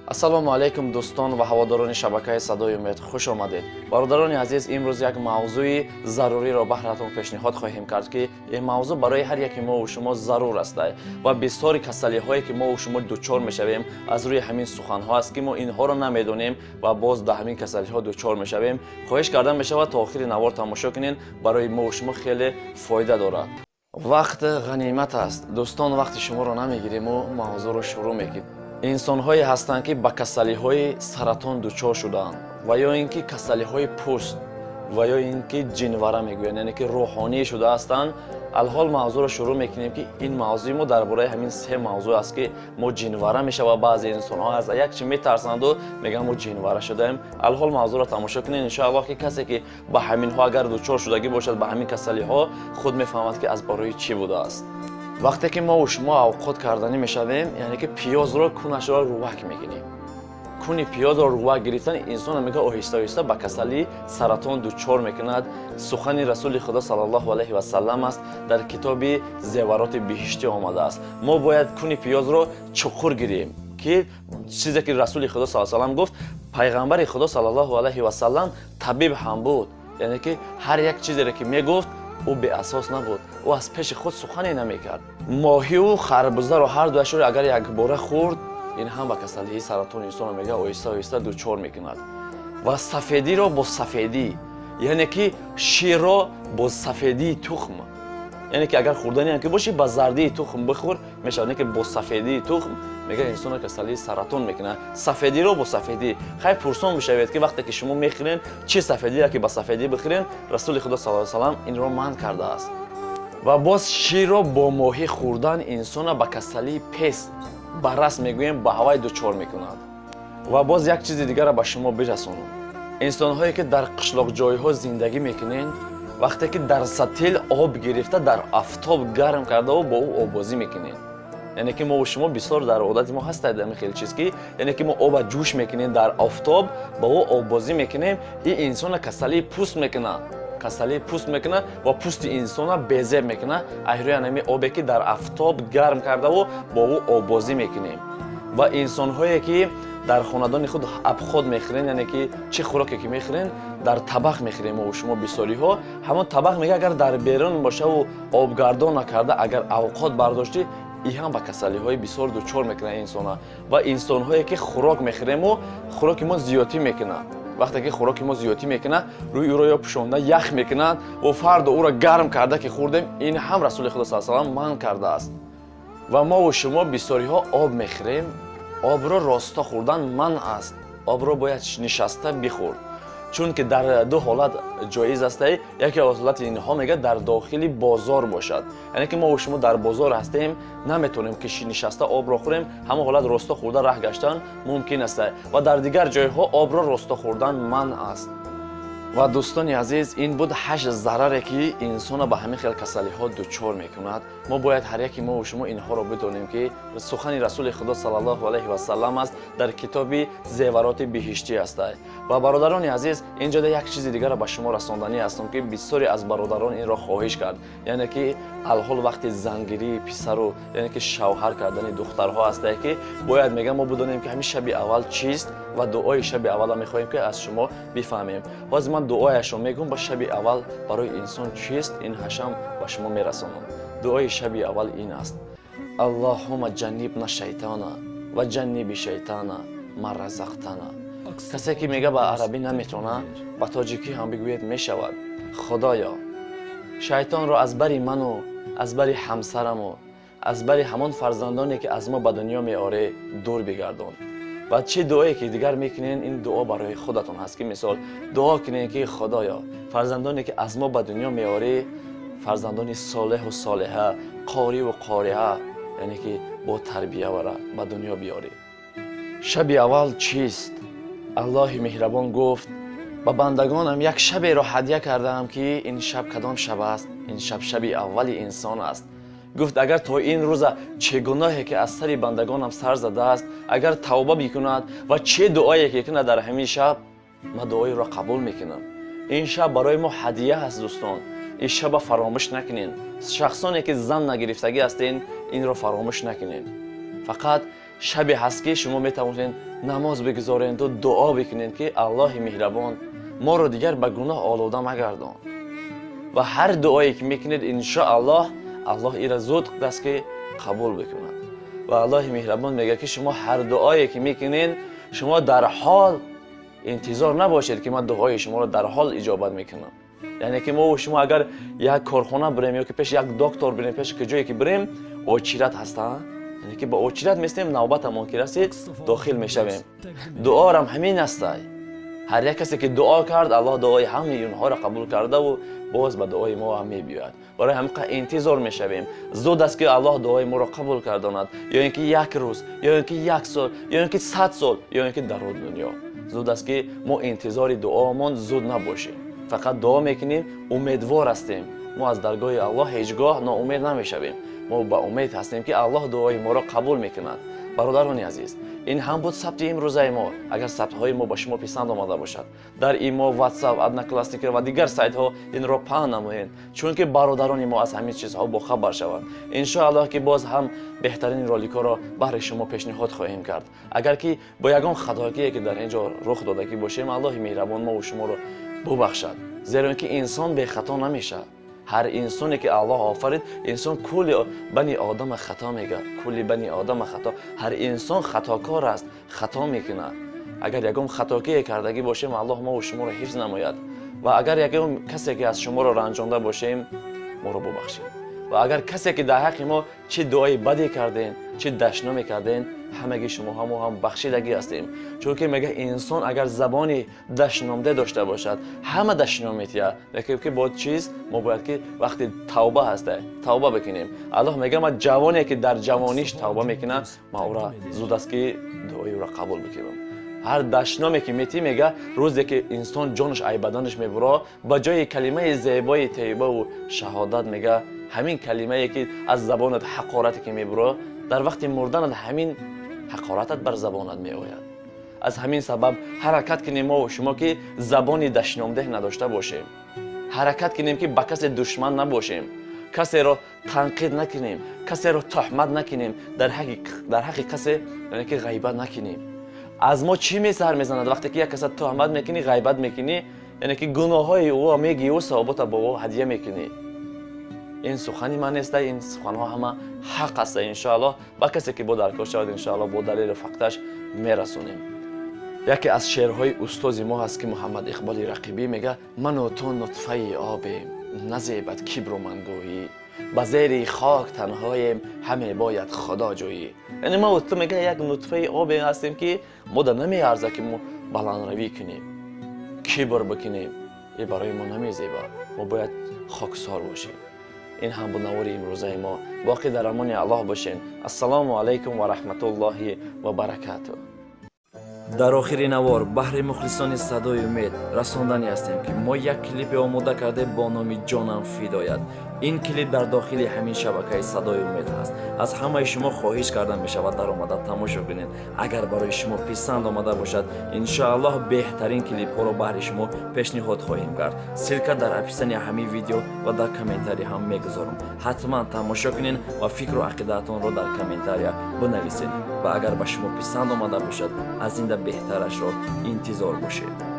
Ассалому алайкум, дӯстон ва ҳаводорони шабакаи Садои Умед, хуш омадед. Бародарони азиз, имрӯз як мавзӯи заруриро баҳратон пешниҳод хоҳем кард, ки ин мавзӯъ барои ҳар яке мову шумо зарур аст ва бисёри касалиҳое ки мову шумо дучор мешавем, аз рӯи ҳамин суханҳо аст, ки мо инҳоро намедонем ва боз ба ҳамин касалиҳо дучор мешавем. Хоҳиш карда мешавад, то охири навор тамошо кунед, барои мову шумо хеле фоида дорад. Вақт ғанимат аст, дӯстон, вақти шуморо намегириму мавзӯъро шурӯъ мекунем. Инсонҳое ҳастанд, ки ба касалиҳои саратон дучор шудаанд ва ё ин ки касалиҳои пӯст ва ё ин ки ҷинвара мегӯянд, яъне ки рӯҳонӣ шуда ҳастанд. Алҳол мавзӯъро шурӯъ мекунем, ки ин мавзӯи мо дар бораи ҳамин се мавзӯъ аст, ки мо ҷинвара мешавад. Баъзе инсонҳо аз як чи метарсанду мегӯянд, мо ҷинвара шудаем. Алҳол мавзӯъро тамошо кунед, иншоаллоҳ, ки касе ки ба ҳаминҳо агар дучор шудагӣ бошад, ба ҳамин касалиҳо, худ мефаҳмад, ки аз барои чӣ будааст. Вақте ки мову шумо авқот карданӣ мешавем, яъне ки пиёзро кунашро рувак мекунем. Куни пиёзро рувак гирифтан инсонро, мега, оҳиста оҳиста ба касалии саратон дучор мекунад. Сухани Расули Худо саллаллоҳу алайҳи васаллам аст, дар китоби Зевароти биҳиштӣ омадааст. Мо бояд куни пиёзро чуқур гирем, ки чизе ки Расули Худо саллаллоҳу саллам гуфт. Пайғамбари Худо саллаллоҳу алайҳи васаллам табиб ҳам буд, яъне ки ҳар як чизере ки мегуфт, ӯ беасос набуд, ӯ аз пеши худ сухане намекард. Моҳиву харбузаро ҳар дуяшро агар якбора хӯрд, ин ҳам ба касалии саратон инсонро, мега, оҳиста оҳиста дучор мекунад. Ва сафедиро бо сафедӣ, яъне ки ширро бо сафедии тухм, яъне ки агар хӯрданиам ки бошӣ, ба зардии тухм бихӯр, мешавад, не ки бо сафедии тухм, мега, инсонро касалии саратон мекунад. Сафедиро бо сафедӣ. Хай, пурсон мешавед, ки вақте ки шумо мехӯрен, чӣ сафедиро ки ба сафедӣ бихӯрен? Расули Худо саллаллоҳу салам инро манъ кардааст. Ва боз ширро бо моҳӣ хӯрдан инсонро ба касалии пес, ба расм мегӯем, ба ҳавай дучор мекунад. Ва боз як чизи дигарро ба шумо бирасонам. Инсонҳое ки дар қишлоқҷойҳо зиндагӣ мекунед, вақте ки дар сатил об гирифта, дар афтоб гарм кардаву бо ӯ оббозӣ мекунед, яъне ки мову шумо бисёр дар одати мо ҳастад ҳамин хел чиз, ки яъне ки мо оба ҷӯш мекунем, дар офтоб ба ӯ оббозӣ мекунем, ин инсона касалии пӯст мекунад, касалии пӯст мекунад ва пӯсти инсона безеб мекунад. Айрӯи ҳамин обе ки дар афтоб гарм кардаву бо ӯ оббозӣ мекунем. Ва инсонҳое ки дар хонадони худ обход мехӯрен, яъне ки чӣ хӯроке ки мехӯрен, дар табақ мехӯрем мову шумо бисёриҳо. Ҳамон табақ, мега, агар дар берун бошаву обгардон накарда агар авқот бардоштӣ, и ҳам ба касалиҳои бисёр дучор мекунад инсона. Ва инсонҳое ки хӯрок мехӯрему хӯроки мо зиёдтӣ мекунад, вақте ки хӯроки мо зиёдтӣ мекунад, рӯи ӯро ё пӯшонда ях мекунад ва фардо ӯро гарм карда ки хӯрдем, ин ҳам Расули Худо саллаллоҳу салам манъ кардааст. Ва мову шумо бисёриҳо об мехӯрем, обро росто хӯрдан манъ аст, обро бояд нишаста бихӯрд, чунки дар ду ҳолат ҷоиз аст. Яке аз ҳолати инҳо, мега, дар дохили бозор бошад, яъне ки мову шумо дар бозор ҳастем, наметавонем ки нишаста обро хӯрем, ҳамон ҳолат росто хӯрда раҳ гаштан мумкин аст. Ва дар дигар ҷойҳо обро росто хӯрдан манъ аст. Ва дӯстони азиз, ин буд ҳашт зараре, ки инсонро ба ҳамин хел касалиҳо дучор мекунад. Мо бояд ҳар яке мову шумо инҳоро бидонем, ки сухани Расули Худо саллаллоҳу алайҳи васаллам аст, дар китоби Зевароти биҳиштӣ аст. Ва бародарони азиз, ин ҷода як чизи дигарро ба шумо расонданӣ ҳастам, ки бисёре аз бародарон инро хоҳиш кард, яъне ки алҳол вақти зангирии писару, яъне ки шавҳар кардани духтарҳо ҳастае, ки бояд, мегам, мо бидонем, ки ҳамин шаби аввал чист ва дуои шаби аввалро мехоҳем, ки аз шумо бифаҳмем. Ҳозир ман дуояшро мегӯм, ба шаби аввал барои инсон чист, ин ҳашам ба шумо мерасонам. Дуои шаби аввал ин аст: Аллоҳума ҷаннибна шайтона ва ҷанниби шайтона ма разақтана. Касе ки, мега, ба арабӣ наметавона, ба тоҷикӣ ҳам бигӯед, мешавад: Худоё, шайтонро аз бари ману аз бари ҳамсараму аз бари ҳамон фарзандоне ки аз мо ба дунё меорӣ, дур бигардон. Ва чӣ дуое ки дигар мекунен, ин дуо барои худатон ҳаст, ки мисол дуо кунен, ки Худоё, фарзандоне ки аз мо ба дунё меорӣ, фарзандони солеҳу солиҳа, қориву қориа, яъне ки бо тарбия вара ба дунё биёрӣ. Шаби аввал чист? Аллоҳи меҳрабон гуфт: ба бандагонам як шаберо ҳадя кардаам, ки ин шаб кадом шаб аст? Ин шаб шаби аввали инсон аст. Гуфт: агар то ин рӯза чӣ гуноҳе ки аз сари бандагонам сар задааст, агар тавба бикунад ва чӣ дуое ки кунад дар ҳамин шаб, ман дуоеро қабул мекунам. Ин шаб барои мо ҳадия ҳаст, дӯстон, ин шаба фаромӯш накунед. Шахсоне ки зан нагирифтагӣ ҳастен, инро фаромӯш накунед. Фақат Шабе ҳаст, ки шумо метавонед намоз бигузоренду дуо бикунед, ки Аллоҳи меҳрабон, моро дигар ба гуноҳ олуда магардон. Ва ҳар дуое ки мекунед, иншоаллоҳ, Аллоҳ ира зуд даст ки қабул бикунад. Ва Аллоҳи меҳрабон мегӯяд, ки шумо ҳар дуое ки мекунед, шумо дар ҳол интизор набошед, ки ман дуои шуморо дар ҳол иҷобат мекунам. Яъне ки мо шумо агар як корхона бирем ё ки пеши як доктор бирем, пеши ҷое ки бирем, очередь ҳаста, яъне ки ба очередь местем, навбатамон ки расид, дохил мешавем. Дуорам ҳамин астай. Ҳар як касе ки дуо кард, Аллоҳ дуои ҳамаи онҳоро қабул кардаву боз ба дуои мо ҳам мебиёяд. Барои ҳамин интизор мешавем, зуд аст ки Аллоҳ дуои моро қабул кардонад, ё ин ки як рӯз, ё ин ки як сол, ё ин ки 100 сол, ё ин ки дар дунё. Зуд аст ки мо интизори дуомон зуд набошем. Фақат дуо мекунем, умедвор ҳастем. Мо аз даргоҳи Аллоҳ ҳеҷ гоҳ ноумед намешавем. Мо ба умед ҳастем, ки Аллоҳ дуои моро қабул мекунад. Бародарони азиз, ин ҳам буд сабти имрӯзаи мо. Агар сабтҳои мо ба шумо писанд омада бошад, дар ИМО, Ватсап, Одноклассники ва дигар сайтҳо инро паҳн намоед, чунки бародарони мо аз ҳамин чизҳо бохабар шаванд. Иншоаллоҳ, ки боз ҳам беҳтарин роликҳоро баҳри шумо пешниҳод хоҳем кард. Агар ки бо ягон хатогие ки дар ин ҷо рух додагӣ бошем, Аллоҳи меҳрабон мову шуморо бубахшад, зеро ин ки инсон бехато намешавад. Ҳар инсоне ки Аллоҳ офарид, инсон кулли бани одама хато мегӯяд, кулли бани одама хато. Ҳар инсон хатокор аст, хато мекунад. Агар ягон хатокие кардагӣ бошем, Аллоҳ мову шуморо ҳифз намояд. Ва агар ягон касе ки аз шуморо ранҷонда бошем, моро бубахшед. Ва агар касе ки дар ҳаққи мо чӣ дуои баде кардем, чӣ дашноме кардем, ҳамаги шумо ҳамо ҳам бахшидагӣ ҳастем. Чунки мега, инсон агар забони дашномде дошта бошад, ҳама дашном метиҳад. Лекин ки бо чиз мо бояд ки вақти тавба ҳаста, тавба бикунем. Аллоҳ мега, ман ҷавоне ки дар ҷавониш тавба мекунад, ман ӯра зуд аст ки дуои ӯра қабул бикунам. Ҳар дашноме ки метӣ, мега, рӯзе ки инсон ҷонаш ай баданаш мебуро, ба ҷои калимаи зебои тайибаву шаҳодат, мега, ҳамин калимае ки аз забонат ҳақорате ки мебуро, дар вақти мурданат ҳамин ҳақоратат бар забонат меояд. Аз ҳамин сабаб ҳаракат кунем мо шумо, ки забони дашномдеҳ надошта бошем. Ҳаракат кунем, ки ба касе душман набошем, касеро танқид накунем, касеро тӯҳмат накунем, дар ҳаққи касе, яъне ки ғайбат накунем. Аз мо чӣ месар мезанад? Вақте ки як каса тӯҳмат мекунӣ, ғайбат мекунӣ, яъне ки гуноҳҳои ӯ мегӣ, савобота бо ӯ ҳадия мекунӣ. Ин сухани ман неста, ин суханҳо ҳама ҳақ аста. Иншоаллоҳ, ба касе ки бо даркор шавад, иншоаллоҳ, бо далелу факташ мерасонем. Яке аз шеърҳои устози мо ҳаст, ки Муҳаммад Иқболи Рақибӣ, мега: «Ману ту нутфаи обем, назебад кибру мангӯӣ, ба зери хок танҳоем, ҳаме бояд худо ҷӯӣ». Яъне мо ту, мега, як нутфаи обе ҳастем, ки мо да намеарза, ки мо баландравӣ кунем, кибр бикунем. И барои мо намезебад, мо бояд хоксор бошем. Ин ҳам буд навори имрӯзаи мо. Боқӣ дар амони Аллоҳ бошен. Ассалому алайкум ва раҳматуллоҳи ва баракатуҳ. Дар охири навор баҳри мухлисони Садои Умед расондани ҳастем, ки мо як клипе омода кардем бо номи «Ҷонам фидоят». Ин клип дар дохили ҳамин шабакаи Садои Умед ҳаст. Аз ҳамаи шумо хоҳиш карда мешавад, даромада тамошо кунед. Агар барои шумо писанд омада бошад, иншоаллоҳ, беҳтарин клипҳоро баҳри шумо пешниҳод хоҳем кард. Ссылка дар описании ҳамин видео ва дар комментария ҳам мегузорам. Ҳатман тамошо кунед ва фикру ақидаатонро дар комментария бинависед. Ва агар ба шумо писанд омада бошад, аз инда беҳтарашро интизор бошед.